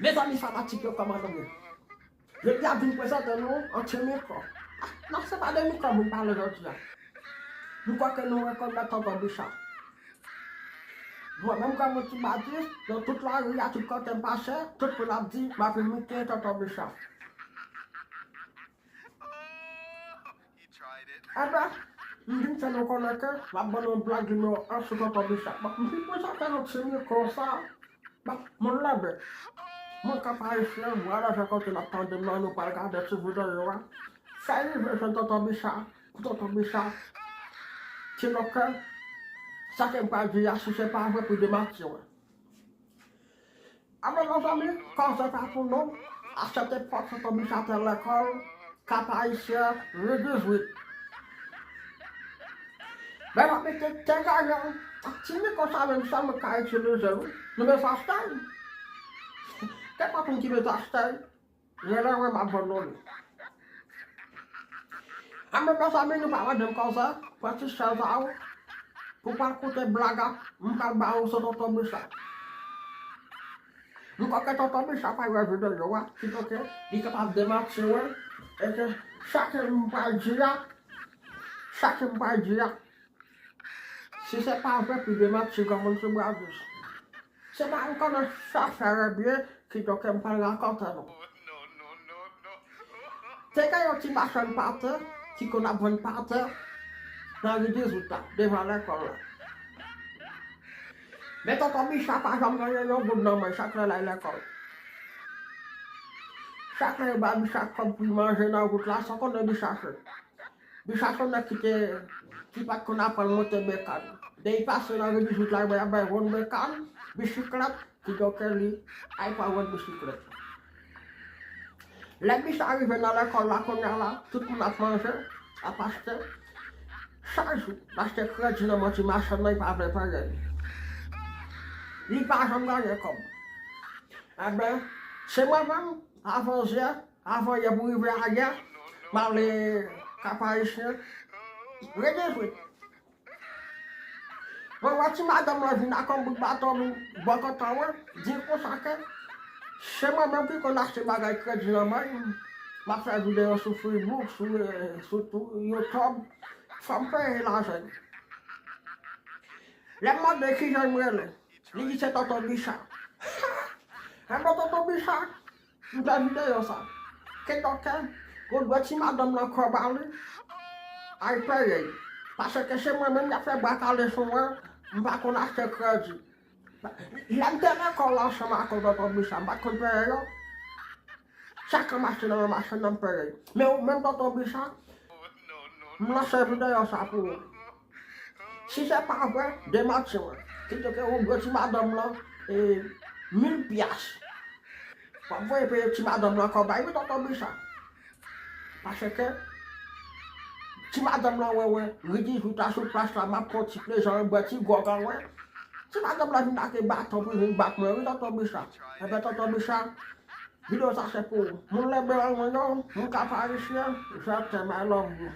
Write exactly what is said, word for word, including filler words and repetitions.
Mezanmi fanatik yo, kòman nou ye? Jodi a vin prezante nou an ti mikwo. Ah, non, se pa de mikwo moun pale jodi a. M kwè ke nou rekonèt Tonton Bicha. Mwen menm kòm yon ti badis, nan tout lari a, tout kote m pase, tout moun ap di m ap imite Tonton Bicha. Enben, m vin fè nou konnen ke m ap ban nou blag nimewo en sou Tonton Bicha. Bon, m vin prezante nou ti mikwo sa. Bon, moun Lanbè, moun Kap Ayisyen, m wè lè jan kote n ap tande m nan, nou pral gade ti videyo a. Fè rive jwenn Tonton Bicha, pou Tonton Bicha, ti lokè, sa ke m pral di a, si se pa vre, pou demanti w. Alò, mezanmi, kòmsa sa pou nou, a sèt epòk, Tonton Bicha te lekòl, Kap Ayisyen, ri dizwit. Mezanmi, te, te genyen, ti mikwo sa menm sèl mwen ka itilize, wi. Nou bezwen achte l. Gen pòt moun ki bezwen achte l. Rele mwen, m ap vann nou li. Anben, mezanmi, nou pa mande m kòmsa, pran ti chèz a w, pou w pral koute blag a m pral ba ou sou Tonton Bicha. M kwè ke Tonton Bicha pa wè videyo a, kidonk, li kapab demanti mwen, e ke sa ke m pral di a, sa ke m pral di a, si se pa vre, pou demanti granmoun sou bradis. Se pa m konnen sa fè byen, kidonk m pral rakonte nou. Te gen yon ti machann pate ki konn ap vann pate nan ri dizwit la, devan lekòl la. Men Tonton Bicha pa janm genyen yon goud nan men chak lè l al lekòl. Chak lè yo ba Bicha kòb pou l manje nan wout la, sa w konnen Bicha fè? Bicha se yon nèg ki te, ki pa t konn aprann monte bekàn. Depi l pase nan ri dizwit la, y ap bay wonn bekàn, bisiklèt, kidonk li al pran wonn bisiklèt. Lè Bicha rive nan lekòl la, kounye a la, tout moun ap manje, ap achte. Chak jou, l achte kredi nan men ti machann nan, li pa vle peye l. Li pa janm genyen kòb. Enben, se mwen menm, avan yè, avan yè pou rive ayè, m ale Kap Ayisyen, ri dizwit. Mwen wè ti madanm lan vin ak yon bout baton, vin bò kote mwen, di konsa ke se mwen menm ki konn achte bagay kredi nan men l, m ap fè videyo sou Facebook, sou, eh, sou tou, YouTube, fò m peye lajan. Lè m mande kijan m rele, li di se Tonton Bicha. Enben Tonton Bicha, m fè videyo sa. Kidonk, ou dwe ti madanm lan kòb a li, al peye l. Paske se mwen menm y ap fè bwa kale sou mwen, m pa konn achte kredi. Lè m te lekòl la ansanm ak Tonton Bicha, m pa t konn peye yo. Chak lè m achte nan men machann nan, m peye. Men ou menm Tonton Bicha, m lanse videyo sa pou ou. Si se pa vre, demanti mwen. Kidonk ou dwe ti madanm lan, e, mil pyas. W ap voye peye ti madanm lan kòb a li, wi, Tonton Bicha. Paske ti madanm lan wè, wè, ri dizwit la sou plas la, m ap pran ti plezi, m bwè ti gwòg an mwen. Ti madanm lan vin ak baton pou vin bat mwen, wi, Tonton Bicha. Enben, Tonton Bicha, videyo sa se pou ou. Moun Lanbè an mwen yo, moun Kap Ayisyen, je t'aime, I love you.